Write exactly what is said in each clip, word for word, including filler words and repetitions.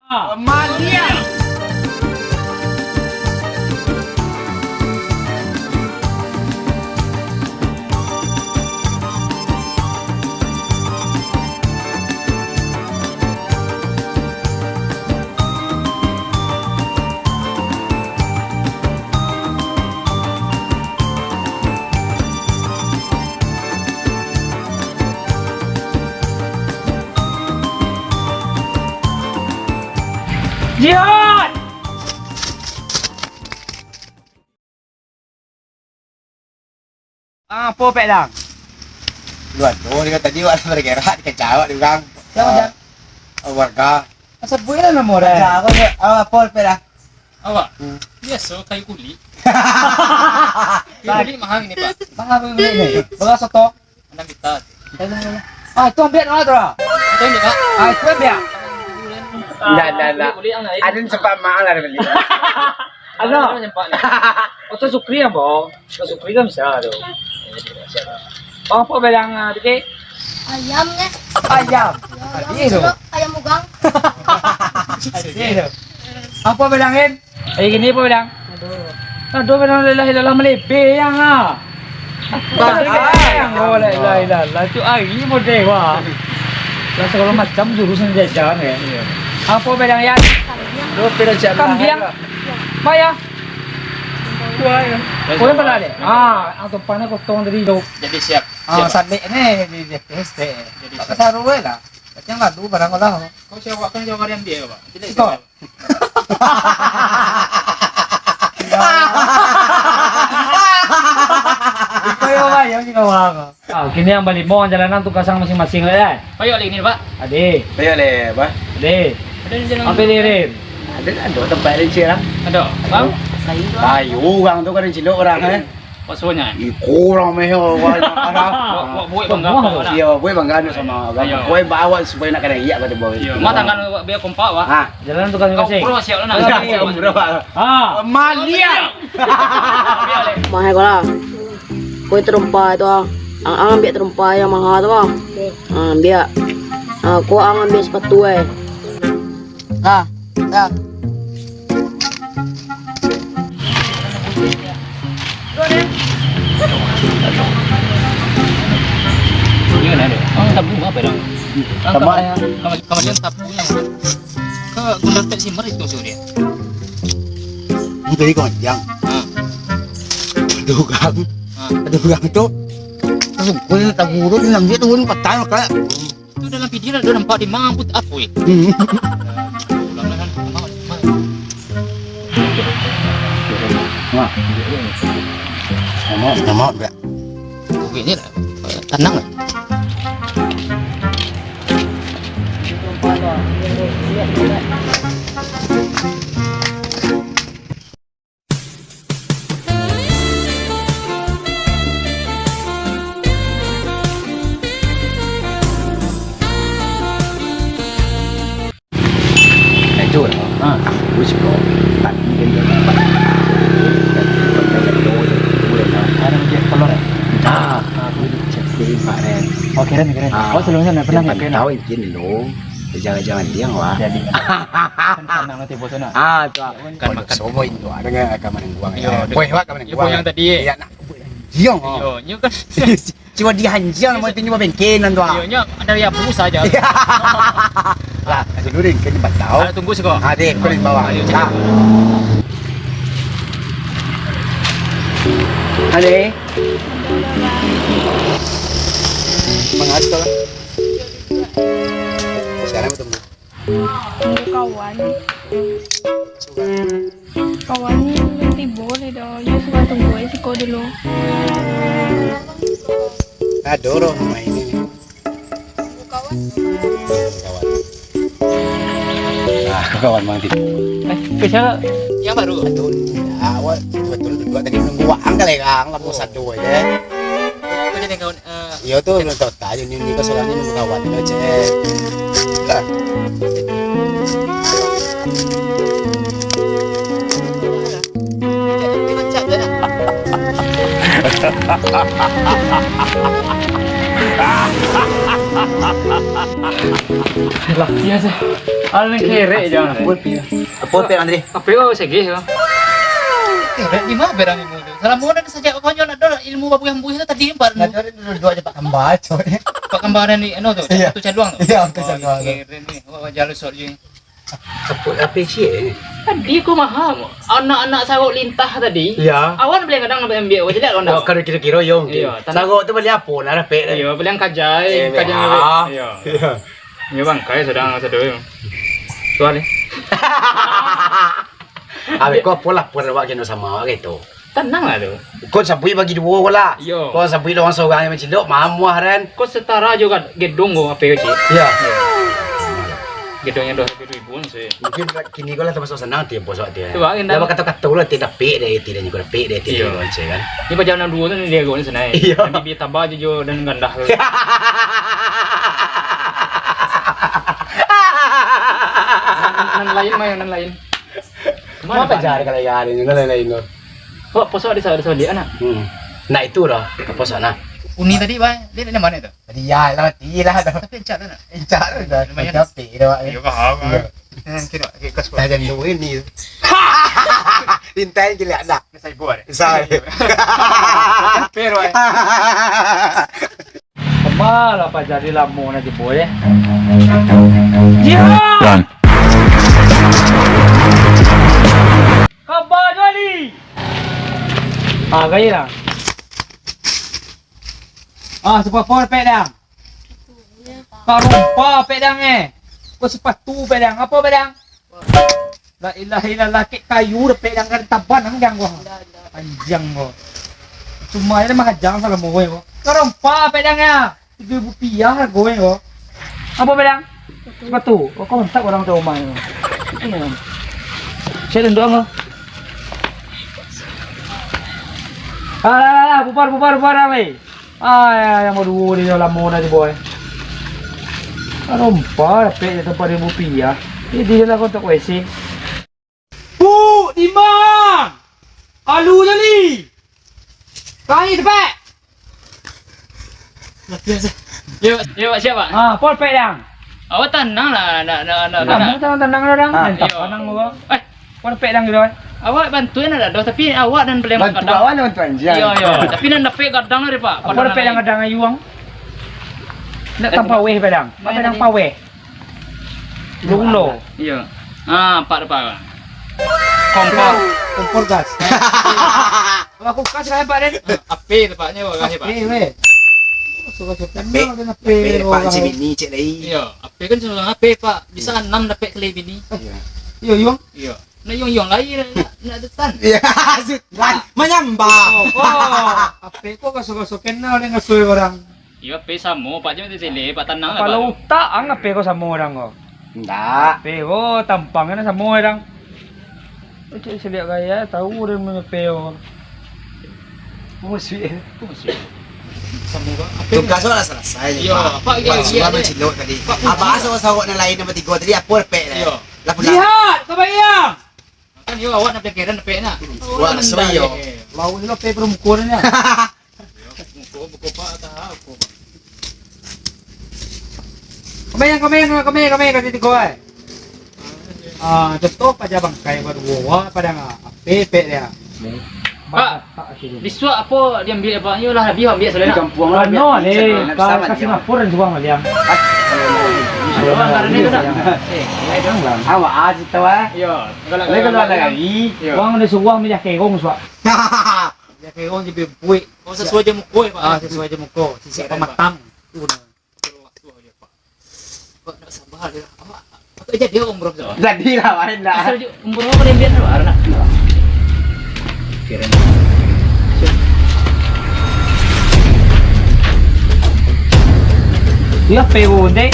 Maliang. Jihad! Ah, apo, Pek Dang? Luan tu, dia tadi awak bergerak, dikejar awak di urang. Siapa, Jang? Ah, warga. Sabuiklah namo dia. Kejar awak, ah, apo, Pek Dang? Awak? Hmm. Biaso, kayu kulik. Kayu kulik mahal ni, Pak. Mahal kayu kulik ni. Bara soto? Anam juta. Ah, itu ambiak lah tu lah. Itu ambiak, Pak. Ah, itu ambiak. Ndak, ndak, ndak. Kulik, kulik yang lain. Ada sempat mahal lah beli. Ada. Ada sempat ni. Oto sukri yang, Bang. Oto sukri kan bisa tu. Oh, apo bilang, ah, Diki? Ayam, eh. Ayam. Ya, ayam. Tadi tu. Ayam ugang. Tadi tu. Apo bilang, Im? Eh, gini apo bilang? Aduh. Aduh, bilang la ilaha illallah malebeh yang, ah. Bah, yang, oh, la ilaha illallah. Tu ari model, wah. Lah, segala macam jurus yang jajan, ya. Iya. Apo bilang, Yan? Kambiang. Kambiang. Bayar. Wah, ya. Kau yang pernah deh? Ah, atau pernah potong tadi, dok. Jadi siap. Ah, siap. Salik ni di, di, di, di. Jadi siap. Saru lah. Yang lalu barang lah. Kau siapa kan jawab dia, Pak? Tidak. Kau. Iko yo, Pak, yo, iko, Pak. Ah, kini yang balimo, jalanan tu kasang masing-masing lah, ya. Payo lagi ni, Pak. Ade. Payo leh, Pak. Ade. Ada di jalan. Ambil ni, Rin. Ada, ada tempat rinci lah. Ada, Bang? Ayo, urang tu kan rinci lo urang, eh. Maksudnya? Iko urang meh, urang. Buat, buat, buat bangga, Pak. Iyo, buat bangga tu sama urang. Ayo. Buat bawa supaya nak kena iyak kata buat. Iyo, rumah tangga biar kompak, Pak. Ah. Jalan tu kasing-kasing. Umroh siap lah nak. Umroh, Pak. Ah. Maliang. Mahal ko lah. Ko terumpa tu ah. Ang, ang ambiak terumpa yang mahal tu ah. Ah, ambiak. Ah, ko ang ambiak sepatu eh. Ah, dah. Iyo, nah, dek. Ang tabu apo, dang? Ang kamar, kamar, kamar dia tabu yang Ka gundar pek simer itu sudah. Ini tadi kau yang. Ha. Ada urang. Ha. Ada urang tu. Sungkun tak guru ni, dia turun patah maka. Tu dalam video dah nampak di mampu apa eh? Hmm. Ulang lah kan. Wah. Nama, nama enggak? Oke, ini lah. Tenang lah. Itu lah. Ha. Terus kau tadi dan dia dapat. Ada macam kolor ya? Ah. Ah, aku itu cek di Pak Ren. Oh, keren, keren. Ah, oh, sebelumnya nggak pernah dia ya, keren? Tahu izin lo. Jangan-jangan dia wah. Jadi. Kan senang nanti bosnya. Ah, tu. Kan makan. Semua itu ada nggak akan menungguang ya? Iya, kue wak akan menungguang. Yang tadi. Iya, nak. Iya. Iya, nyo kan. Cuma dihanjiang, mau itu nyo bengkenan tu, ah. Iyo, nyo dari Abu saja. Lah, dulu deh, kini batau. Ah, tunggu siko. Ah, deh, kau di bawah. Ayo, cek. Ah. Ade. Mangaji kau lah. Sekarang bertemu. Tunggu kawan. Kawan ni tibo lai doh. Yo suka tunggu ai siko dulu. Ado roh main ni. Tunggu kawan. Kawan. Ah, kawan mang tibo. Eh, bisa yang baru? Betul. Awak betul duduk tadi nunggu waang kali kang, lamo sado aja. Kau jadi kawan. Eh, iyo tu, nonton tayo ni, ni kasalanyo ni kawan ni, cek. Lah. Lah, iyo sih. Alah, ni kerek je. Apo pek, Andre? Apo kau segeh kau? Kerek di ma barang ilmu tu? Salah mudah saja kau nyo nak ado ilmu babuih-buih tu tadi empat. Nak ado duduk aja Pak Kamba, coy. Pak Kamba ni, anu tu, Iya. Batu Caluang tu? Iya, Batu Oh, Caluang tu. Kerek ni. Oh, jalur sot je. Apo, apo isi, eh? Tadi kau maha, anak-anak sawo lintah tadi. Iya. Awan boleh kadang nak ambiak, awak caliak kau Oh, ndak? Kalau kiro-kiro, yo, mungkin. Iya, tan- Sawo tu bali apo lah, rapek dah. Iya, bali yang kajai, Eh, kajai merah. Merah. Iya. Iya. Iya, bangkai sadang sado, yo. Soal ni. Abis kau apo lah, apo awak kena sama awak gitu. Tanang lah tu. Kau sabuik bagi duo ko lah. Iyo. Kau sabuik lah urang sorang nan mancilok, mamuah kan. Kau setara jo gad-, gedong ko, apo ko, Cik? Iyo. Iyo. Gedong nan duo ratuih ribu kan, Cik. Mungkin kini ko lah tamasuak sanang ti, bos awak ti. Cubo, Indah. Lah bakato-kato lah ti dapek deh, ti dan juo dapek deh, ti Iyo. Juo, Cik, kan. Ni paja nan duo tu ni dia ko ni sanai. Iyo. Nan bibia taba jo, jo dan gandah tu. Nan, nan lain mah, nan lain. Kama Mata jar kalau ya hari ni, lain-lain tu. Kok posok di sawah, di sawah dia, nak? Hmm. Nah, itu dah, posok nah. Uni tadi, Bang, dia dari mana tu? Tadi ya lah, mati lah dah. Tapi encak tu, nak? Encak tu dah. Lumayan. Capek dah, Wak. Ya, faham, Iya. Faham. Eh, kira, kira kas Dah jam dua ni. Rintai gila dah. Saya buat. Saya. Hampir, Wak. Kama lah paja di lamo nak jebol, eh. Jihad! Run. Kaba Jali. Ah, gaya lah. Ah, sepapa pek dang. Karompa pek dang, eh. Ko sepatu pek dang. Apo pek dang? La ilaha illallah, kek kayu dapek dang, kan taban ang dang ko. Panjang ko. Cuma aja mah hajang salamo ko. Karompa pek dang ya. Tigo ribu rupiah hargo ko. Apo pek dang? Sepatu. Oh, kau mantap urang tu rumah tu. Iyo. Saya dendam ko. Alah, alah, alah, bubar, bubar, bubar, weh. Ah, ya, yang baduo di dalam mona tu, boy. Rompa dapek je tempat ribu rupiah. Jadi je lah kontak W C. Bu, Diman! Alu je ni! Kain dapek! Yo, yo, Pak, siap, Pak? Ah, pol pek dang. Awak tanang lah, nak, nak, nak, Kamu nak. Tanang-tanang lah, dang. Ah. Mantap, Iyo. Tanang awak. Eh, Pol pek dang gitu, kan? Awak bantu nak ado, tapi awak nan paling Bantu gadang. Awak lah bantu anjing. Iyo, iyo. Tapi nan dapek gadang lah, Pak. Apa pol pek dang gadang ayu, ang? Nak tampaweh padang. Apa dang paweh? Ulo-ulo. Iyo. Ah, Pak, Pak. Kompor. Kompor gas. Kalau kulkas lah, Pak, den. Ape tempatnyo, Pak, Pak? Ape, weh. Suka-suka Ape. Kenal dengan Ape, Ape, Pak, orang. Cik bini, cik lai. Iyo, Ape kan cuma Ape, Pak. Bisa Hmm. Anam dapek kali bini. Iyo. Iyo, Yung. Iyo. Nak Yung-Yung lai, nak, nak, nak detan. Iyo, Sultan. Manyambah. Oh, oh. Ape ko kaso-kaso kenal dengan suai orang? Iyo, Ape samo, Pak, jangan tele, Pak, tanang lah, Pak. Kepala utak ang Ape ko samo orang ko? Ndak. Ape ko tampang kan samo orang. Cek seliak gaya, tahu dia punya Ape ko. Musuh. Musuh. Samo, Pak. Ape Tugas ni? Awak lah selesai, Iyo, Pak. Pak, Pak, iya, semua iya, mancilok tadi. Pak, Abah iya. Sawak-sawak nan lain nombor tigo tadi, apo dapek dah? Iyo. Lah pulang. Jihad, kabayang! Kan yo awak nak pikiran dapek nak. Wah, Oh, so iyo. Iya. Mau ni lo pe perumuko ni. Muko, muko, Pak, tak tahu, Pak. Kabayang, kabayang, kabayang, kabayang, kasi tigo, eh. Ah, contoh paja bangkai baduo, wah, padang, ah, pepek dia. Pak, Tak, tak, sini. Bisuak apo diambiak, Pak? Yo lah, habis ambiak sudah nak. Di kampuang lah, Ano, biar ni, cek, nak ka, sama ka dia. Singapura dan suang maliang. Ah, Suang karena itu nak. Eh, jangan. Awak aja tahu, eh. Yo, kalau Kalau kalau ada lagi. Yo. Wang ada suang milih kerong suak. Milih kerong di bempuik. Oh, sesuai je muko, ya, Pak? Ah, sesuai je muko. Sisi Iya, pematang. Tu nah. Betul waktu aja, Pak. Pak, nak sabar je lah. Awak, apa jadi umroh tu? Jadi lah, main lah. Asal je umroh apa yang biar nak, nak? Kira. Iyo, P U D.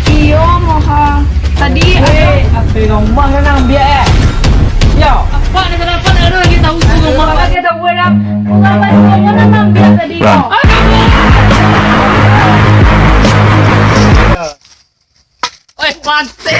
Iyo, moha. Tadi Eh, ada apa rumah nak ambil, eh? Yo. Apa nak salah, apa nak ada lagi tahu tu rumah? Apa dia tahu, eh, dah? Rumah apa rumah nak ambil tadi, Bang. Kau? Oi, pantai.